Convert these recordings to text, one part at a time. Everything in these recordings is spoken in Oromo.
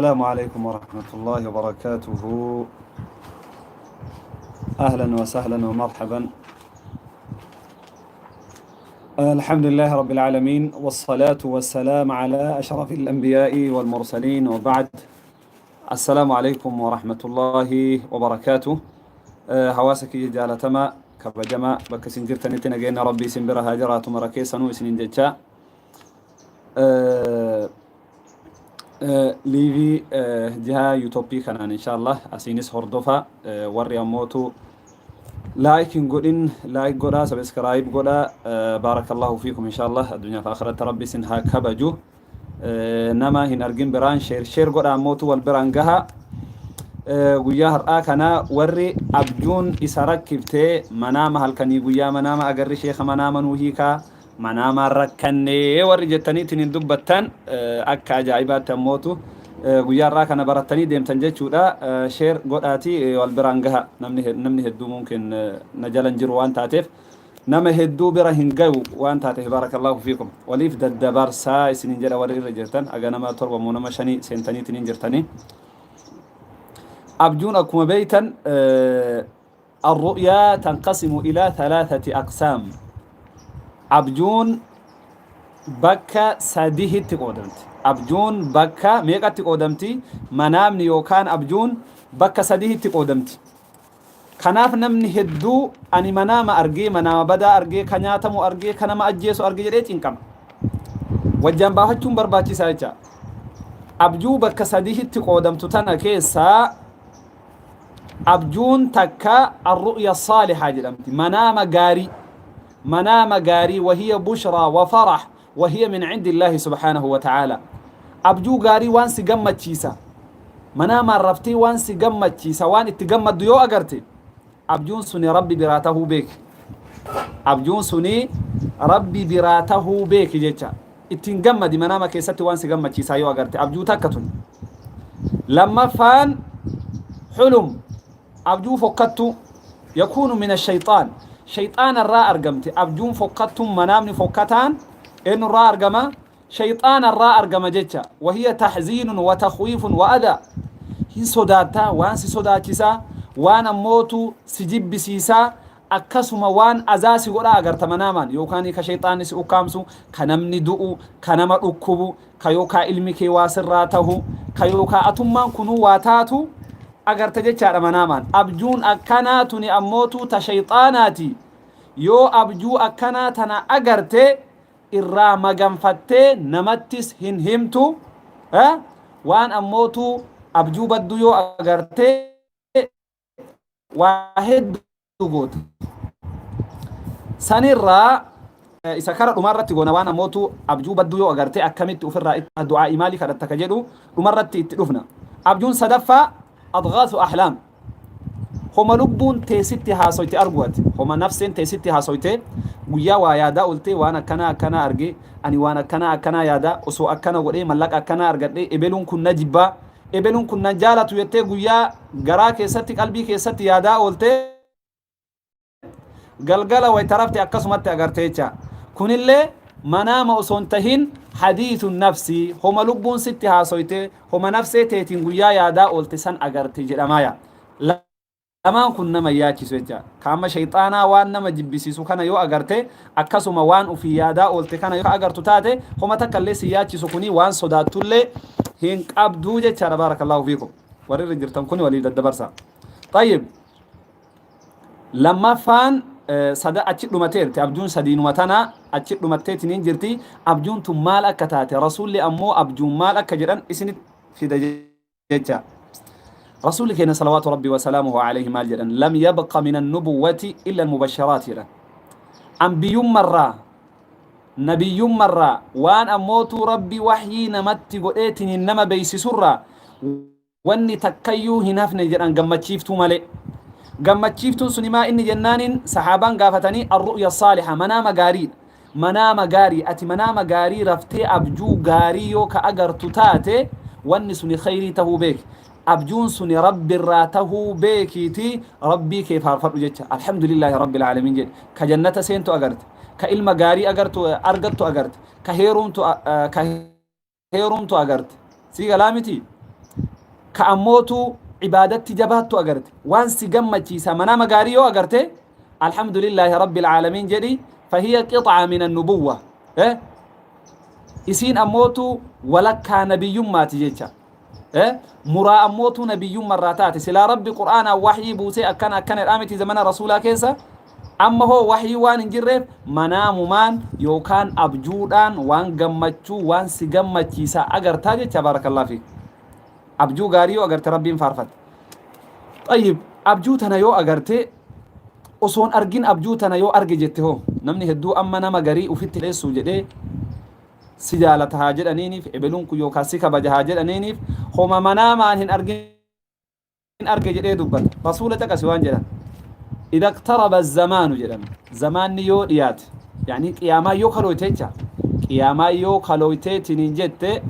السلام عليكم ورحمة الله وبركاته. أهلا وسهلا ومرحبا. الحمد لله رب العالمين، والصلاة والسلام على أشرف الأنبياء والمرسلين، وبعد. السلام عليكم ورحمة الله وبركاته. Hawaasa kiyya jaalatamaa kabajamaa, bakka isin jirtanitti nageenya Rabbii isin bira haa jiraatu mara keessanuu isinin jecha. Live jiha YouTube kanaan inshallah asiinis hordofa. Warri ammootu like hin godhin like godhaa, subscribe godhaa. Baarakallahu fiikum. Inshallah addunyaa fi akhiratti Rabbi isin haa kabaju. Nama hin argin biraan share share godhaa, ammootu wal biraan gaha. Guyyaa har'aa kana warri abjuun isa rakkiftee, manaama halkanii guyyaa manaama agarri, sheeka manaama nuu hiikaa, manaamaan rakkannee warri jettaniitiin hin dubbattan, akka ajaa'ibaatti ammootu guyyaa har'aa kana barattanii deemtan jechuudha. Share godhaatii wal biraan gaha. Namni hedduu mumkin na jalan jiru waan taateef, nama hedduu bira hin gayu waan taateef, baarakallahu fiikum, waliif daddabarsaa isinin jedha. Warri irra jirtan aga nama torba moo nama shanii seentaniitiin hin jirtanii. Abjuun akkuma beeytan, الرؤيا تنقسم إلى ثلاثة أقسام. Abjuun bakka sadihitti qoodamti. Abjuun bakka meeqatti qoodamti? Manaamni yookaan abjuun bakka sadihitti qoodamti. Kanaaf namni hedduu ani manaama argee, manaama badaa argee, ka nyaatamu argee, ka nama ajjeesu argee jedhee cinqama. Wajjaan baafachuun barbaachisaa jecha. Abjuu bakka sadihitti qoodamtu tana keessaa abjuun takka الرؤيا الصالحة jedhamti. Manaama gaarii. Manaama gaarii وهي بشرى وفرح وهي من عند الله سبحانه وتعالى. Abjuu gaarii waan si gammachiisa. Manaamaan raftee waan si gammachiisa, waan itti gammaddu yoo agarte, abjuun suni Rabbi biraa tahuu beeki. Abjuun suni Rabbi biraa tahuu beeki jecha. Ittiin gammadi manaama keessatti waan si gammachiisaa yoo agarte, abjuu takka tun. Lammaffaan حلم, abjuu fokkattu, يكون من الشيطان, shayxaana irraa argamte. Abjuun fokkattuun, manaamni fokkataan eenyu irraa argama? Shayxaana irraa argama jecha. وهي تحزين وتخويف وأذى. Hin sodaattaa, waan si sodaachisaa, waan ammootu si jibbisiisaa, akkasuma waan azaa si godhaa agarta manaamaan, yookaan ka shayxaanni si ukkaamsu, ka namni du'u, ka nama dhukkubu, ka yookaan ilmi kee waa sirraa tahu, ka yookaan atummaan kunuu waa taatu agarta jechaadha manaamaan. Abjuun akkanaa tuni ammootu ta shayxaanaati. Yoo abjuu akkanaa tana agarte, irraa maganfattee namattis hin himtu. Waan ammootu abjuu badduu yoo agarte waa hedduu goota. Sanirraa isa kara dhumarratti goona. Waan ammootu abjuu badduu yoo agarte akkamitti ofirraa du'aa maalii kadhatta ka jedhu dhumarratti itti dhufna. Abjuun sadaffaa أضغاث أحلام, homa lubbuun teessitti haasoyte arguati, homa nafseen teessitti haasoyte. Guyyaa waa yaadaa ooltee, waan akkanaa akkanaa arge ani, waan akkanaa akkanaa yaadaa, osoo akkana godhee mallaqa akkanaa argadhee, ebeluun kun na jibbaa, ebeluun kun na jaalatu jettee guyyaa garaa keessatti, qalbii keessatti yaadaa ooltee, galgala way tarafte akkasumatti agarte jecha. Kunillee manaama osoo hin tahin حديث النفس, homa lubbuun sitti haasoyte, homa nafsee teetiin guyyaa yaadaa oolte san agarte jedhamaaya. Lamaan kun nama yaachisu jecha. Kaama shayxaanaa waan nama jibbisiisu kana yoo agarte, akkasuma waan ufii yaadaa oolte kana yoo agartu taate, homa takka illee si yaachisu, kuni waan sodaattullee hin qabduu jechaadha. بارك الله فيكم. Warri irra jirtan kuni walii daddabarsa. طيب, lammaffaan sada achi dhumateerti. Abjuun sadiinuma tana achi dhumatteetiin jirti. Abjuun tun maal akka taate, Rasuulli ammoo abjuun maal akka jedhan isinit fida jecha. Rasuulli keenya صلوات ربي وسلامه عليه maal jedhan? لم يبق من النبوة إلا المبشرات jedhan. Ambiyyummarraa, nabiyyummarraa, waan ammootuu Rabbi waxyii namatti godheetiin nama beeysisurraa wanni takkayyuu hin hafne jedhan, gammachiiftuu malee. Gammachiiftuun suni maa inni jennaaniin sahaabaan gaafatanii, الرؤيا الصالحة, manaama gaariidha. Manaama gaarii, ati manaama gaarii raftee abjuu gaarii yoo ka agartu taate, wanni suni khayrii tahuu beeki. Abjuun suni Rabbi irraa tahuu beekiiti Rabbii kee faarfadhu jecha. الحمد لله رب العالمين jedhe. Ka jannata seentu agarte, ka ilma gaarii agartu argattu agarte, ka heerumtu agarte, sii galaa miti. Ka ammootu ibaadatti jabaattu agarte, waan si gammachiisa manaama gaarii yoo agarte, alhamdulillaahi rabbil aalamiin jedhi. Fahiya qixaa min annubuwwa, eh? Isiin ammootu walakkaa nabiyyummaati jecha, eh? Muraa ammootu nabiyyummarraa taate. Silaa Rabbi qur'aanaan waxyii buusee akkana akkana jedhaa miti zamana rasuulaa keessa. Amma hoo waxyii waan hin jirreef manaamumaan yookaan abjuudhaan waan gammachuu, waan si gammachiisa agartaa jecha. Baarakallaa fiik. Abjuu gaarii yoo agarte Rabbiin faarfatte. Xayyib, abjuu tana yoo agarte, osoon argin abjuu tana yoo arge jette hoo? Namni hedduu amma nama garii ufitti dheessuu jedhee, si jaalata haa jedhaniiniif, ebeluun kun yookaan si kabaja haa jedhaniiniif, homa manaamaan hin argin arge jedhee dubbata. Rasuula caqasi waan jedhan. Idha iqtaraba zamaanu jedhan. Zamaanni yoo dhiyaate, yaani qiyaamaa yoo kalooyte jecha, qiyaamaa yoo kalooyteetiniin jette.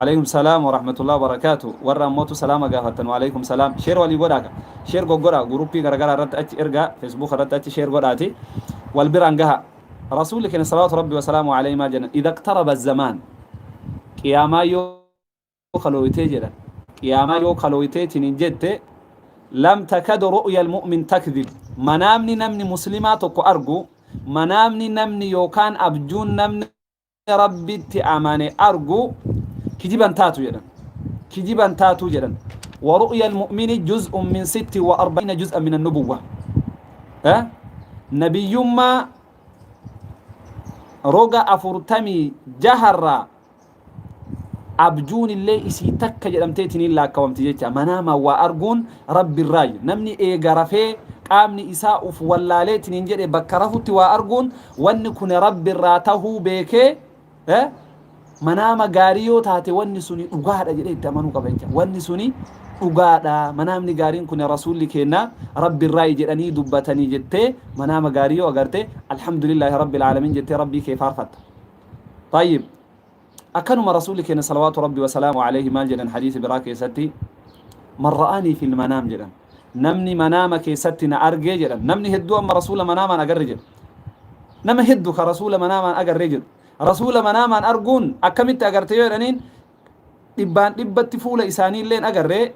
Alaikum salaam wa rahmatullahi wa barakaatu. Warra ammootu salaama gaafattan, wa alaikum salaam. Share walii godhaa, share goggodhaa, guruppii garagaraa irratti achi ergaa, Facebook irratti achi share godhaati wal biraan gaha. Rasuulli keenya salawaatu rabbi wa salaamu alayhi maal jedhan? Idha iqtaraba zamaan, qiyaamaa yoo kalooytee jedhan, qiyaamaa yoo kalooyteetiniin jette, lam takad ru'ya almu'min takdhib, manaamni namni muslimaa tokko argu, manaamni namni yookaan abjuun namni Rabbitti amane argu kijiban taatu jedhan, kijiban taatu jedhan. Wa ru'ya almu'mini juz'un min sitti wa arba'iina juz'an min annubuwwa, eh? Nabiyyummaa roga 46rraa abjuun illee isii takka jedhamteetiniin laakkawamti jecha. Manaamaan waa arguun Rabbi irraayi. Namni eega rafee qaamni isaa uf wallaaleetiniin jedhe bakka rafutti waa arguun, wanni kun Rabbi irraa tahuu beekee, manaama gaarii yoo taate wanni suni dhugaadha jedhee itti amanuu qaba jecha. Wanni suni dhugaadha, manaamni gaariin kun rasuulli keenna Rabbi irraayi jedhanii dubbatanii jettee, manaama gaarii yoo agarte alhamdulillaahi rabbil aalamiin jettee Rabbii kee faarfatta. Tayyib, akkanuma rasuulli keenya salawaatu rabbi wasalaamu alayhi maal jedhan hadiisi biraa keessatti? Man ra'aanii fil manaam jedhan, namni manaama keessatti na argee jedhan. Namni hedduu amma rasuula manaamaan agarre jedhu. Nama heddu ka rasuula manaamaan agarree jedhu. Rasuula manaamaan arguun akkamitti agarte yoo jedhaniin, dhibbaan dhibbatti fuula isaanii illeen agarree,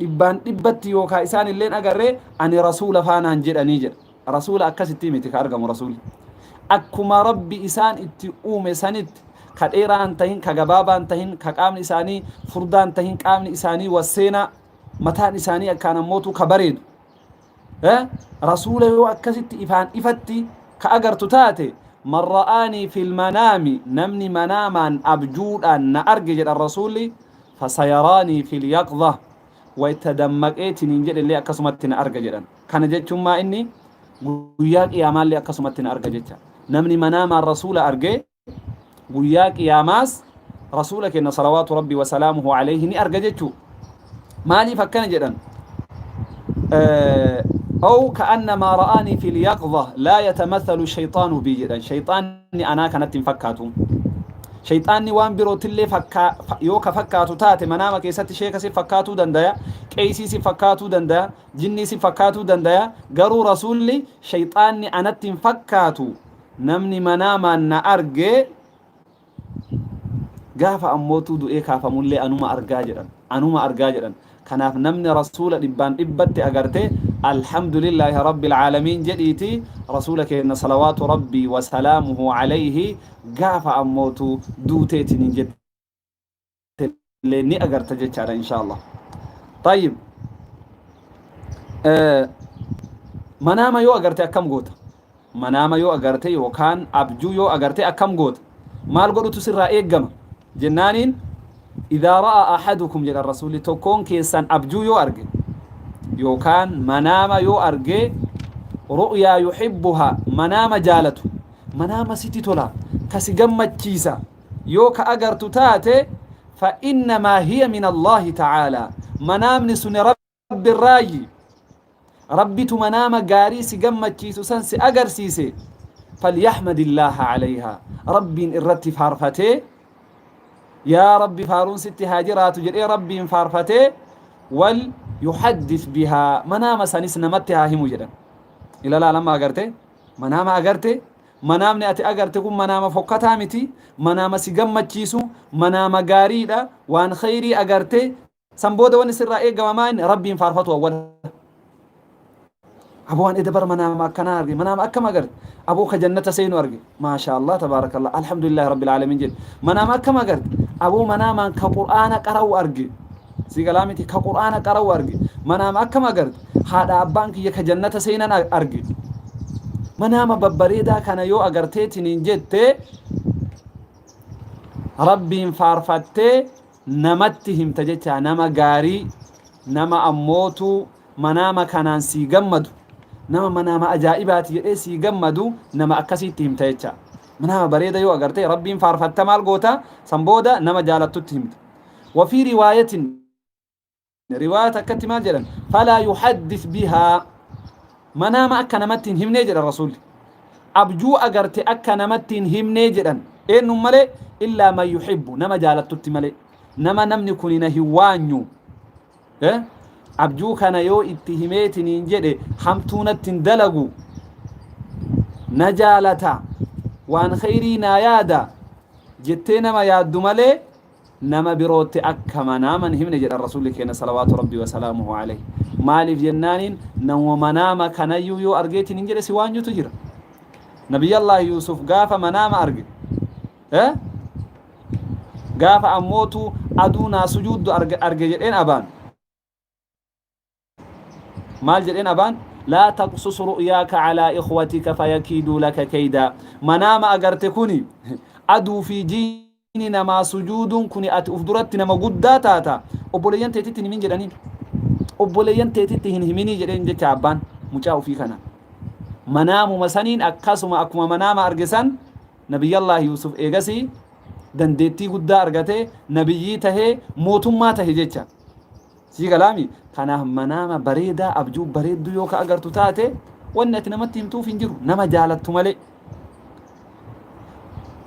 dhibbaan dhibbatti yookaan isaan illeen agarree, ani rasuula faanaan jedhanii jedha. Rasuula akkasitti miti ka argamu. Rasuuli akkuma Rabbi isaan itti uume sanitti, ka dheeraan tahin, ka gabaabaan tahin, ka qaamni isaanii furdaan tahin, qaamni isaanii wasseenaa, mataan isaanii akkaan ammootu ka bareedu. Rasuula yoo akkasitti ifaan ifatti ka agartu taate, man ra'aanii fil manaami, namni manaamaan abjuudhaan na arge jedhan rasuulli, fasayaraanii fil yaqdha, wayta dammaqeetiniin jedhellee akkasumatti na arga jedhan. Kana jechuun maa inni guyyaa qiyaamaallee akkasumatti na arga jecha. Namni manaamaan rasuula arge guyyaa qiyaamaas rasuula keenya salawaatu rabbi wasalaamuhu alayhi ni arga jechuu. Maaliif akkana jedhan? أو كأنما رآني في اليقظة لا يتمثل الشيطان بي jedhan. Shayxaanni anaa kanatti hin fakkaatu. Shayxaanni waan birootillee yoo ka fakkaatu taate, manaama keessatti sheeka si fakkaatuu dandaya, qeysii si fakkaatuu dandaya, jinnii si fakkaatuu dandaya, garuu rasuulli shayxaanni anatti hin fakkaatu. Namni manaamaan na arge gaafa ammootuu du'ee kaafamullee anuma argaa jedhan, anuma argaa jedhan. Kanaaf namni rasuula dhibbaan dhibbatti agarte, alhamdulillaahi rabbil aalamiin jedhiiti, rasuula keenya salawaatu rabbii wasalaamuhu alayhi gaafa ammootu duuteetiin hin jettellee ni agarta jechaadha, insha Allah. Tayyib, manaama yoo agarte akkam goota? Manaama yoo agarte yookaan abjuu yoo agarte akkam goota? Maal godhutu sirraa eeggama jennaaniin, idaa ra'a ahadukum jedhan rasuulli, tokkoon keessan abjuu yoo arge yookaan manaama yoo arge, ru'yaa yuhibbuhaa, manaama jaalatu, manaama sitti tola, ka si gammachiisa yoo ka agartu taate, fa innamaa hiya min Allaahi ta'aalaa, manaamni suni Rabbi irraayi. Rabbitu manaama gaarii si gammachiisu san si agarsiise. Falyaxmadillaaha calayhaa, Rabbiin irratti faarfatee, yaa Rabbi faaruun sitti haa jiraatu jedhee Rabbiin faarfatee, wal yuhaddis bihaa, manaama sanis namatti haa himu jedhan. Ilalaa, lama agarte, manaama agarte, manaamni ati agarte kun manaama fokkataa miti, manaama si gammachiisu, manaama gaariidha, waan khayrii agarte. San booda wanni sirraa eegama maa inni Rabbiin faarfatu awwala. Aboo an eda bar manaama akkanaa arge manaama akkam agarte aboo ka jannata seenu arge maashaa Allah tabaarakallah alhamdulillahi rabbil aalamiin jedhe manaama akkam agarte aboo manaamaan ka qur'aana qara'u arge si galaa miti ka qur'aana qara'u arge manaama akkam agarte haadha abbaan kiyya ka jannata seenan arge manaama babbareedaa kana yoo agarteetiniin jette Rabbiin faarfattee namatti himta jecha nama gaarii nama ammootu manaama kanaan sii gammadu nama manaama ajaa'ibaati jedhee sii gammadu nama akkasiitti himta jecha manaama bareeda yoo agarte Rabbiin faarfatta maal goota san booda nama jaalattutti himta wafii riwaayatin Riwaaya takkatti maal jedhan? Falaa yuhaddis bihaa manaama akka namatti hin himnee jedhan Rasuulli. Abjuu agarte akka namatti hin himnee jedhan. Eenyuun malee? Illaa man yuhibbu nama jaalattutti malee. Nama namni kuni na hin waanyu. Eh? Abjuu kana yoo itti himeetiniin jedhe hamtuu natti hin dalagu. Na jaalata. Waan kheyrii naa yaada. Jettee nama yaaddu malee nama birootti akka manaama hin himne jedhan Rasuulli keenya salawaatu rabbii wasalaamuhu alayhi. Maaliif jennaaniin nama manaama kanayyuu yoo argeetiin hin jedhe si waanyutu jira. Nabiyyallaahi Yuusuf gaafa manaama arge eh? Gaafa ammootu aduu naa sujuuddu arge jedheen abaan. Maal jedheen abaan? Laa taqsus ru'yaaka calaa ikhwatika fayakiiduu laka keydaa. Manaama agarte kuni aduu fi jiini namaa sujuuduun kuni ati uf duratti nama guddaa taata. Obboleeyyan teetitti hin himin jedhaniin. Obboleeyyan teetitti hin himinii jedheen jecha abbaan mucaa ufii kana. Manaamuma saniin akkasuma akkuma manaama arge san Nabiyyallaahi Yuusuf eegasii dandeettii guddaa argatee nabiyyii tahee mootummaa tahe jecha. Sii galaami? Kanaaf manaama bareedaa abjuu bareedduu yoo ka agartu taate wanni ati namatti himtuuf hin jiru nama jaalattu malee.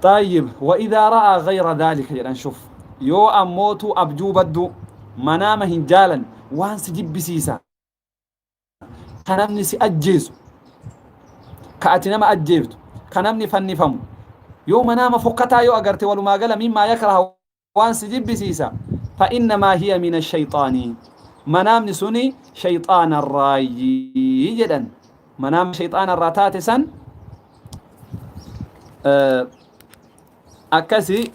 Xayyib wa idhaa ra'aa ghayra dhaalika jedhan shuf yoo ammootu abjuu badduu manaama hin jaalan waan si jibbisiisa ka namni si ajjeesu ka ati nama ajjeeftu ka namni fannifamu yoo manaama fokkataa yoo agarte walumaa gala mimmaa yakraha waan si jibbisiisa fa innamaa hiya mina shayxaani manaamni suni shayxaana irraayi jedhan manaama shayxaana irraa taate san akkasi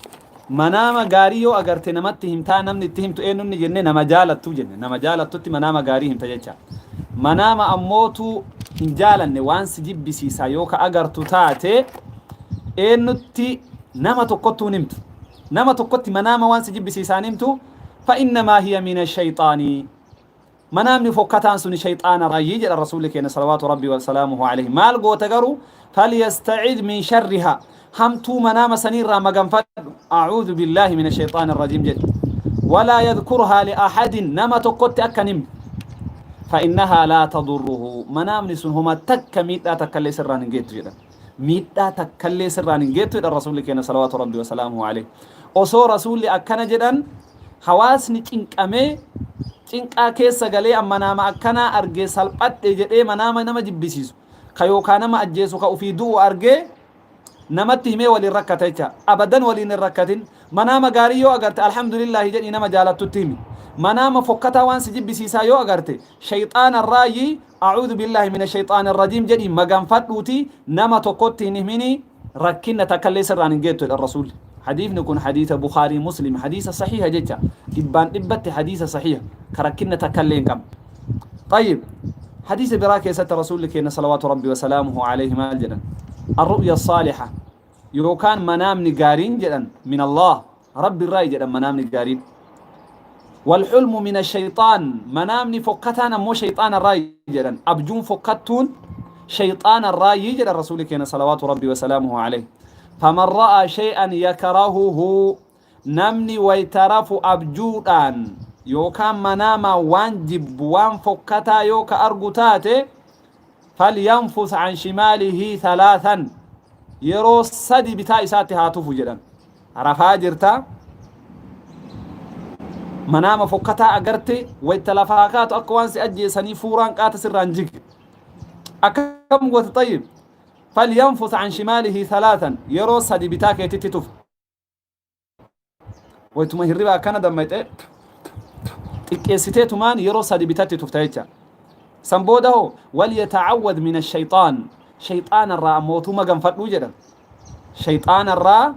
manaama gaarii yoo agarte namatti himtaa namni itti himtu eenyunni jenne nama jaalattu jenne nama jaalattutti manaama gaarii himta jecha manaama ammootu hin jaalanne waan si jibbisiisa yoo ka agartu taate eenyutti nama tokkottuu hin himtu Nama tokkotti manaama waan si jibbisiisaan himtu fa'innamaa hiya mina shayxaanii manaamni fokkataan suni shayxaana raayyii jedha rasuulli keenya salawaatu rabbii wa salaamuhu alayhi maal goota garuu falyasta'id min sharriha hamtuu manaama saniirraa maganfadhu a'uudhu billaahi mina shayxaani rajiim jedhi walaa yadkurhaa li'ahadin nama tokkotti akka hin himne fa'innahaa laa tadurruhu manaamni sun homa takka miidhaa takkallee sirraan hin geettu jedhan miidhaa takkallee sirraan hin geettu jedhan rasuulli keenya salawaatu rabbi wasalaamuhu alayhi. Osoo rasuulli akkana jedhan hawaasni cinqamee cinqaa keessa galee amma nama akkanaa argee salphadhe jedhee manaama nama jibbisiisu ka yookaa nama ajjeesu ka ufii du'u argee namatti himee waliin rakkata jecha abadan waliin hin rakkatin manaama gaarii yoo agarte alhamdulillaahi jedhii nama jaalattutti himi manaama fokkataa waan si jibbisiisaa yoo agarte shayxaana irraayi A'uuzu billaahi mina shayxaani rajiim jedhii maganfadhuutii nama tokkotti hin himinii rakkinna takkallee sirraan hin geettu jedhan rasuulli. Hadiifni kun hadiisa Bukhaarii Muslim hadiisa sahiha jecha dhibbaan dhibbatti hadiisa sahiha ka rakkinna takkallee hin qabne. Xayyib hadiisa biraa keessatti rasuulli keenya salawaatu rabbi wasalaamuhu alayhi maal jedhan arru'ya saaliha yookaan manaamni gaariin jedhan min Allah Rabbi irraayi jedhan manaamni gaariin. Walxulmu mina shayxaan manaamni fokkataan ammoo shayxaana irraayi jedhan abjuun fokkattuun shayxaana irraayi jedhan rasuuli keenya salawaatu rabbi wasalaamuhu alayhi. Faman ra'aa shay'an yakrahuhu namni wayta rafu abjuudhaan yookaan manaamaan waan jibbu waan fokkataa yoo ka argu taate falyanfus an shimaalihi thalaasan yeroo sadi bitaa isaatti haa tufu jedhan. Rafaa jirta. Manaama fokkataa agarte wayta lafaa kaatu akka waan si ajjeesanii fuuraan qaata sirraan jige. Akkam goota xayyib. Falyanfus an shimaalihi salaatan yeroo sadi bitaa keetitti tufu. Waytuma hirriba akkana dammayxee Xiqqeessiteetumaan yeroo sadi bitatti tufta jecha. San booda hoo walyata'awwad min ash-shayxaan, shayxaana irraa ammootuu maganfadhuu jedhan. Shayxaana irraa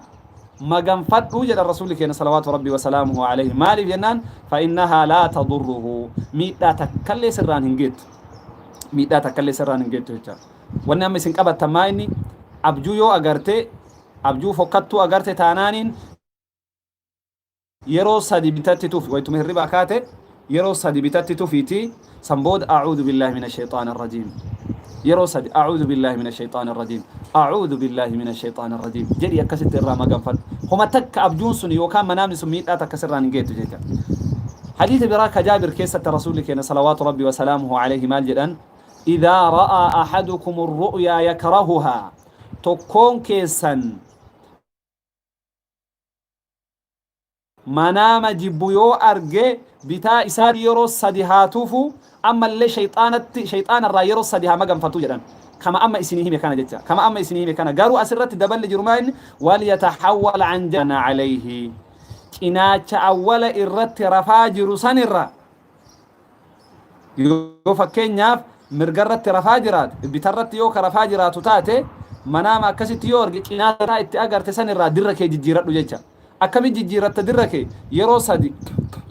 maganfadhuu jedhan Rasuulli keenya salawaatu rabbii wasalaamuhu alayhi. Maaliif jennaan fa'innahaa laa tadurruhu, miidhaa takkallee sirraan hin geettu. Miidhaa takkallee sirraan hin geettu jecha. Wanni amma isin qabattan maa inni abjuu yoo agarte, abjuu fokkattuu agarte taanaaniin yeroo sadi bitatti tufi, waytuma hirribaa kaate yeroo sadi bitatti tufiiti, san booda a'uudhu billaahi mina shayxaani rajiim, yeroo sadi a'uudhu billaahi mina shayxaani rajiim, a'uudhu billaahi mina shayxaani rajiim jedhi, akkasitti irraa maganfadhu. Homa takka abjuun sun yookaan manaamni sun miidhaa takka sirraan hin geettu jecha. Hadiisa biraa ka Jaabir keessatti Rasuulli keenya salawaatu rabbi wasalaamuhu alayhi maal jedhan? Idaa ra'aa ahadukum ru'yaa yakrahuhaa, tokkoon keessan manaama jibbu yoo arge, bitaa isaa yeroo sadi haa tufu, ammallee shayxaanatti, shayxaana irraa yeroo sadi haa maganfatu jedhan. Kama amma isinii hime kana jecha, kama amma isinii hime kana. Garuu asirratti daballi jiru maa inni? Walyataxawwal an jana alayhi, cinaacha awwala irratti rafaa jiru sanirra. Yoo fakkeenyaaf mirgarratti rafaa jiraate, bitarratti yoo ka rafaa jiraatu taate, manaama akkasitti yoo arge, cinaa itti agarte sanirraa dirra kee jijjiiradhu jecha. Akkamitti jijjiirratta dirra kee? Yeroo sadi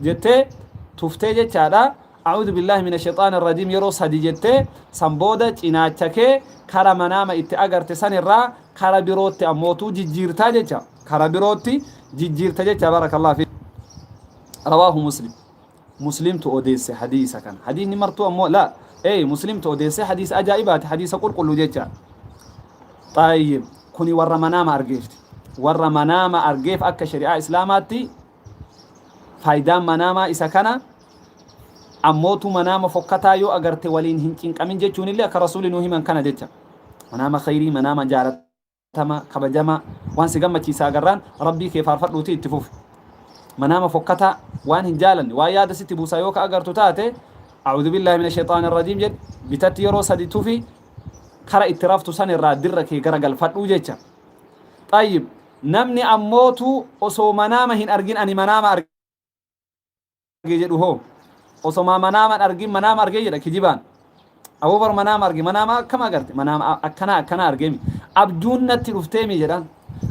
jettee tuftee jechaadha. A'uudhu billaahi mina shayxaani rajiim yeroo sadi jettee, san booda cinaacha kee kara manaama itti agarte sanirraa kara birootti ammootuu jijjiirtaa jecha, kara birootti jijjiirta jecha. Barakallahu fi. Rawaahu Muslim, Muslimtu odeesse hadiisa kana. Hadiisni martuu ammoo la ee Muslimtu odeesse, hadiisa ajaa'ibaati, hadiisa qulqulluu jecha. Xayyib, kuni warra manaama argeefti. Warra manaama argeef akka shari'aa Islaamaatti faayidaan manaamaa isa kana. Ammootu manaama fokkataa yoo agarte waliin hin cinqamin jechuun illee akka Rasuulli nuu himan kana jecha. Manaama khayrii, manaama jaalatama, kabajama, waan si gammachiisa agarraan Rabbii kee faarfadhuutii itti fufi. Manaama fokkataa, waan hin jaalanne, waan yaada sitti buusaa yoo ka agartu taate, a'uudhu billaahi mina shayxaani rajiim jedhi, bitatti yeroo sadi tufi, kara itti raftu san irraa dirra kee gara galfadhuu jecha. Xayyib, namni ammootu osoo manaama hin argin ani manaama arge jedhu hoo? Osomaa manaama hin argin manaama argee jedha kijibaan. Aboo bar manaama arge, manaama akkam agarte? Manaama akkanaa akkanaa argeemi. Abjuun natti dhufteemi jedhaan.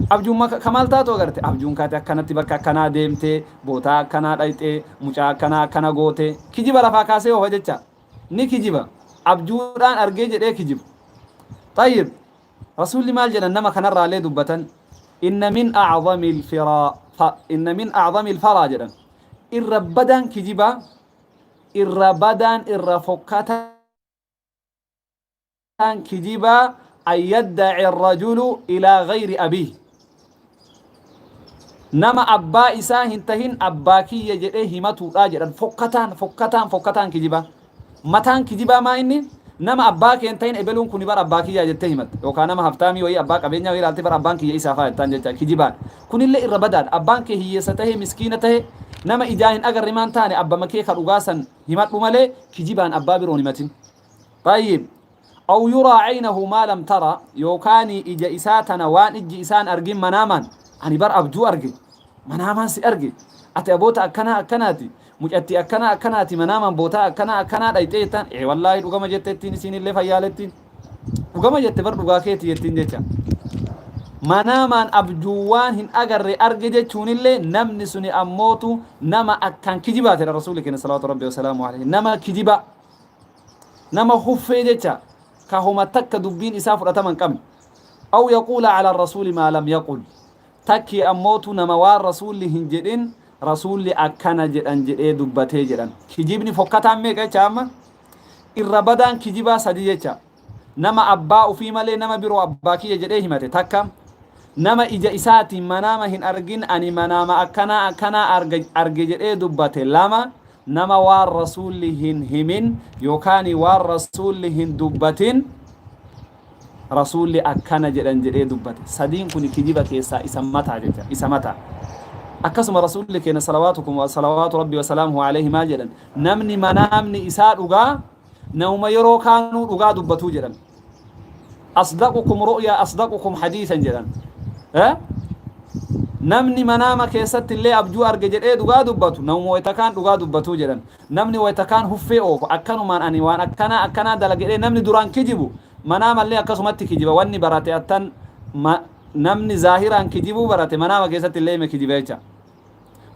Abjuun kamaal taatu agarte? Abjuun kaate akkanatti bakka akkanaa deemtee, bootaa akkanaa dhayxee, mucaa akkanaa akkana goote. Kijiba lafaa kaasee oofa jecha. Ni kijiba. Abjuudhaan argee jedhee kijiba. Xayyib. Rasuulli maal jedhan nama kanarraallee dubbatan? Inna min a'zami al-firaa, inna min a'zami al-faraa jedhan. Irra badaan kijibaa, irra badaan, irra fokkataan kijibaa, an yaddaci rajulu ilaa gayri abiih, nama abbaa isaa hin tahin abbaa kiyya jedhee himatuudha jedhan. Fokkataan, fokkataan, fokkataan kijibaa, mataan kijibaa maa inni? Nama abbaa kee hin tahin ebeluun kuni bar abbaa kiyyaa jettee himatta, yookaan nama haftaamii wayii, abbaa qabeenyaa wayii ilaaltee bar abbaan kiyya isaa faa jettaan jecha kijibaan. Kunillee irra badaadha. Abbaan kee hiyyeessa tahee, miskiina tahe, nama ijaa hin agarre maan taane, abbama kee ka dhugaa san himadhu malee kijibaan abbaa biroon himatin. Tayyib, aw yuraa caynahu maa lam tara, yookaan ija isaa tana waan ijji isaan argin manaamaan, ani bar abjuu arge, manaamaan si arge, ati aboota akkanaa akkanaati, mucattii akkanaa akkanaati, manaamaan bootaa akkanaa akkanaa dhayxee jettaan. Ee wallaahi dhugama jettettiin, isiin illee fayyaalettiin dhugama jette, bar dhugaa keeti jettiin jecha. Manaamaan abjuuwaan hin agarre arge jechuunillee namni suni ammootu nama akkaan kijibaatedha. Rasuulli keenya salawaatu rabbi wasalaamu alayhi nama kijibaa, nama huffee jecha, ka homa takka dubbiin isaa fudhatama hin qabne. Aw yaquula ala rasuuli maa lam yaqul, takkii ammootu nama waan Rasuulli hin jedhin Rasuulli akkana jedhan jedhee dubbatee jedhan. Kijibni fokkataan meeqa jecha amma? Irra badaan kijibaa sadi jecha. Nama abbaa ufii malee nama biroo abbaa kiyya jedhee himate takka, nama ija isaatiin manaama hin argin ani manaama akkanaa akkanaa arge jedhee dubbate lama, nama waan Rasuulli hin himin yookaan waan Rasuulli hin dubbatin Rasuulli akkana jedhan jedhee dubbate. Sadiin kun kijiba keessaa isa mataa jecha, isa mataa. Akkasuma Rasuulli keenya salawaatukum salawaatu rabbi wasalaamuhu alayhi maal jedhan? Namni manaamni isaa dhugaa namuma yeroo kaanuu dhugaa dubbatuu jedhan. Asdaqukum ru'yaa asdaqukum hadiisan jedhan. Namni manaama keessatti illee abjuu arge jedhee dhugaa dubbatu namuma wayta kaan dhugaa dubbatuu jedhan. Namni wayta kaan huffee oofu akkanumaan ani waan akkanaa akkanaa dalage jedhee namni duraan kijibu manaamallee akkasumatti kijiba wanni barate attan ma, namni zaahiraan kijibuu barate manaama keessatti illee hime kijiba jecha.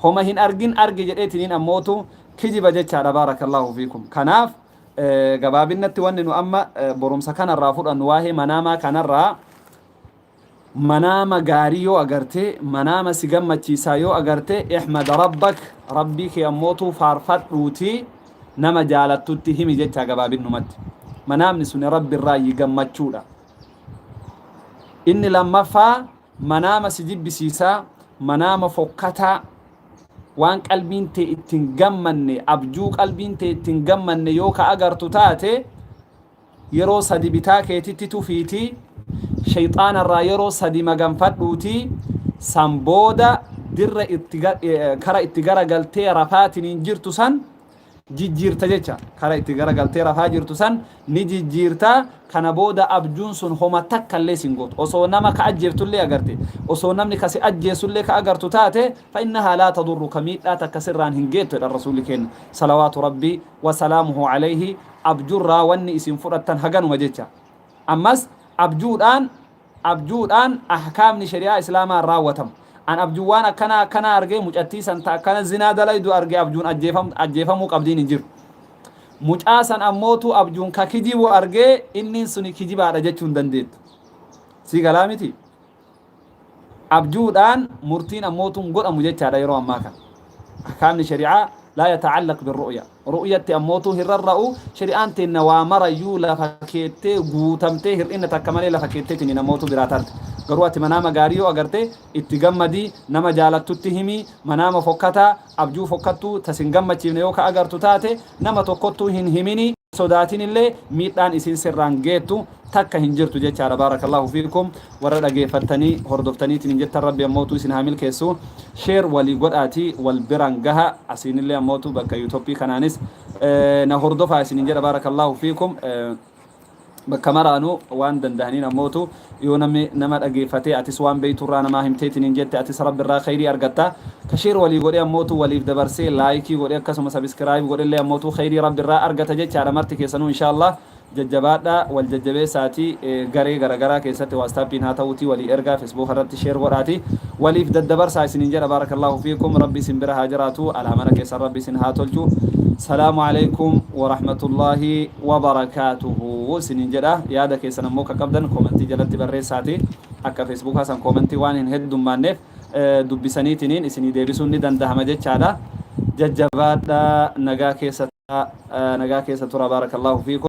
Homa hin argin arge jedheetiniin ammootu kijiba jechaadha baarakallaahu fiikum. Kanaaf gabaabinnatti wanni nu amma borumsa kanarraa fudhannu waa'ee manaamaa kanarraa manaama gaarii yoo agarte, manaama si gammachiisaa yoo agarte, ihmad rabbak, rabbii kee ammootuu faarfadhuuti nama jaalattutti himi jechaa gabaabinnumatti. Manaamni suni rabbi irraayyi gammachuudha. Inni lammaffaa manaama si jibbisiisaa, manaama fokkataa, waan qalbiin tee ittiin gammanne, abjuu qalbiin tee ittiin gammanne yoo ka agartu taate, yeroo sadi bitaa keetitti tufiitii sheyxaanarraa yeroo sadi maganfadhuutii san booda dirra itti kara itti garagaltee rafaatiniin jirtu san jijjiirta jecha kara itti garagaltee rafaa jirtu san ni jijjiirta. Kana booda abjuun sun homa takka illee sin gootu. Osoo nama ka ajjeeftullee agarte, osoo namni ka si ajjeesullee ka agartu taate, fa innahaa laa tadurruka, miidhaa takka sirraan hin geettu jedhan rasuulli keenya salawaatu rabbii wasalaamuhu alayhi. Abjurraa wanni isin fudhattan haganuma jecha. Ammas abjuudhaan abjuudhaan ahkaamni shari'aa islaamaa hin raawwatamu. An abjuun waan akkanaa akkanaa argee mucattii san ta akkana zinaa dalaydu arge abjuun ajjeefamuu qabdiin hin jiru. Mucaa san ammootu abjuun ka kijibu argee inniin suni kijibaadha jechuu hin dandeettu. Sii galaa miti? Abjuudhaan murtiin ammootu hin godhamu jechaadha yeroo ammaa kana. Ahkaamni shari'aa laa yata'allaq birru'ya. Ru'yatti ammootu hin rarra'u. Shari'aan teenna waa marayyuu lafa keettee guutamtee hir'ina takka malee lafa keetteetiin ammootu biraa tarte. Garuu ati manaama gaarii yoo agarte itti gammadi, nama jaalattutti himi, manaama fokkataa, abjuu fokkattuu ta sin gammachiifne yoo ka agartu taate nama tokkottuu hin himini. Sodaatinillee miidhaan isiin sirraan geettu takka hin jirtu jechaadha. Baarakallaahu fiikum. Warra dhageeffattanii hordoftaniitiin hin jettan rabbi ammootu isin haa milkeessu. Share walii godhaati wal biraan gaha. Asiinillee ammootu bakka yuutoppii kanaanis na hordofaa isinin jedha. Baarakallaahu fiikum. Bakka maraanuu waan dandahaniin ammootu yoo namni nama dhageeffatee atis waan beeyturraa namaa himteetiin hin jette atis rabbi irraa kheyrii argatta. Ka share walii godhee ammootu waliif dabarsee like godhee akkasuma subscribe godhellee ammootu kheyrii rabbi irraa argata jechaadha. Marti keessanuu inshaa Allah jajjabaadha, wal jajjabeessaati. Garee garagaraa keessatti WhatsAppiin haa ta'uutii walii ergaa, Facebook irratti share godhaati waliif daddabarsaa isiniin jedha. Baarakallaahu fiikum. Rabbi isin bira haa jiraatu, alaa mana keessan rabbi isin haa tolchu. Salaamu alaikum warahmatullaahi wabarakaatuhu isiniin jedha. Yaada keessan ammoo ka qabdan koomentii jalatti barreessaati. Akka Facebookaa san koomentii waan hin heddummaanneef dubbisaniitiniin isinii deebisuun ni dandahama jechaadha. Jajjabaadha, nagaa keessa nagaa keessa tura. Baarakallaahu fiikum.